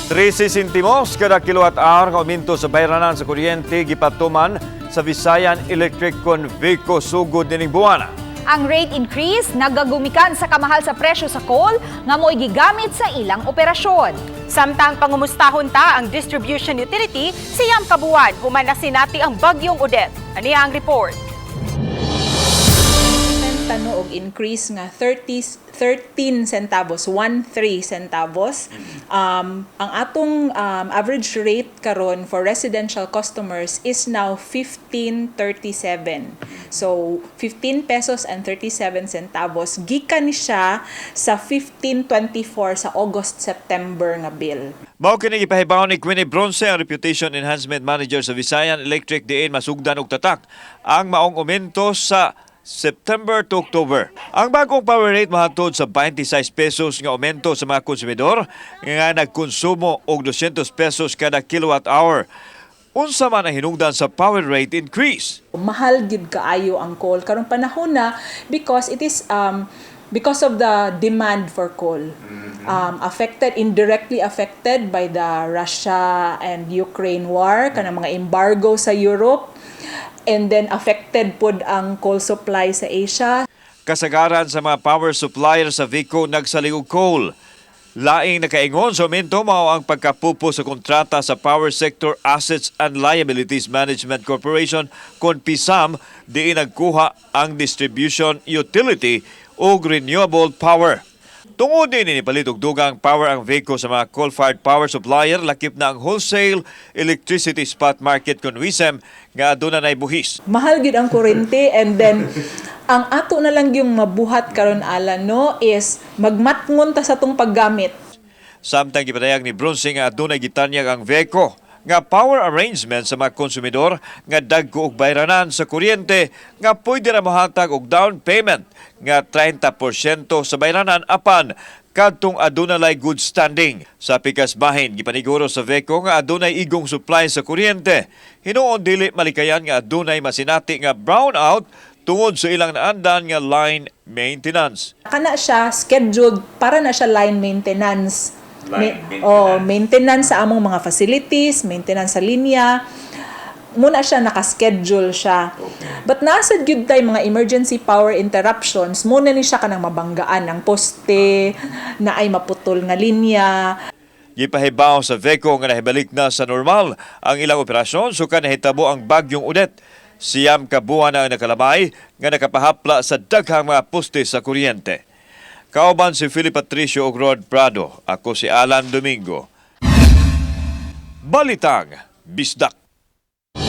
13 sentimos kada kilowatt hour nga aumento sa bayranan sa kuryente gipatuman sa Visayan Electric kon VECO sugod nining buwana. Ang rate increase nagagumikan sa kamahal sa presyo sa coal nga mo'y gigamit sa ilang operasyon. Samtang pangumustahon ta ang distribution utility, 9 ka buwan human nasinati ang bagyong Odette. Aniya ang report. Tano og increase nga 30 13 centavos, 13 centavos. Ang atong average rate karon for residential customers is now 15.37. So 15 pesos and 37 centavos gikan ni siya sa 15.24 sa August September nga bill. Mao kini gipahibaw ni Queenie Bronce, ang Reputation Enhancement Manager sa Visayan Electric, diin masugdan og tatak ang maong aumento sa September to October. Ang bagong power rate mahatod sa 26 pesos nga aumento sa mga konsumidor nga nagkonsumo og 200 pesos kada kilowatt hour. Unsa man ang hinungdan sa power rate increase? Mahal gid kaayo ang coal karong panahon na because it is because of the demand for coal, affected, indirectly affected by the Russia and Ukraine war, kanang mga embargo sa Europe, and then affected pod ang coal supply sa Asia. Kasagaran sa mga power supplier sa VECO nagsalig og coal. Laing nakaingon sa aumento mao ang pagkapupo sa kontrata sa Power Sector Assets and Liabilities Management Corporation kon PSALM, diin nagkuha ang distribution utility og renewable power. Tungod din nipalit og dugang power ang VECO sa mga coal-fired power supplier, lakip na ang wholesale electricity spot market kon WESM nga aduna nay buhis. Mahal gid ang kuryente, and then ang ato na lang yung mabuhat karon, Alan, no, is magmatngon ta sa atong paggamit. Samtang gipadayag ni Bronce nga adunay gitanyag ang VECO nga power arrangement sa mga konsumidor nga dagko og bayranan sa kuryente nga pwede ra mohatag og down payment nga 30% sa bayranan apan kadtong aduna lay good standing. Sa pikas bahin, gipaniguro sa VECO nga adunay igong supply sa kuryente. Hinuon dili malikayan nga adunay masinati nga brownout tungod sa ilang naandan nga line maintenance. Kana siya scheduled para na siya line maintenance. Line maintenance. Oh, maintenance sa among mga facilities, maintenance sa linya. Muna siya naka-schedule siya. But nasa gyud tay mga emergency power interruptions, muna ni siya kanang mabanggaan ang poste, na ay maputol nga linya. Gipahibaw sa VECO nga nahibalik na sa normal ang ilang operasyon sukad nahitabo ang bagyong Odette. 9 ka buwan na ang nakalabay nga nakapahapla sa daghang mga poste sa kuryente. Kauban si Philip Patricio ug Rod Prado. Ako si Alan Domingo. Balitang Bisdak.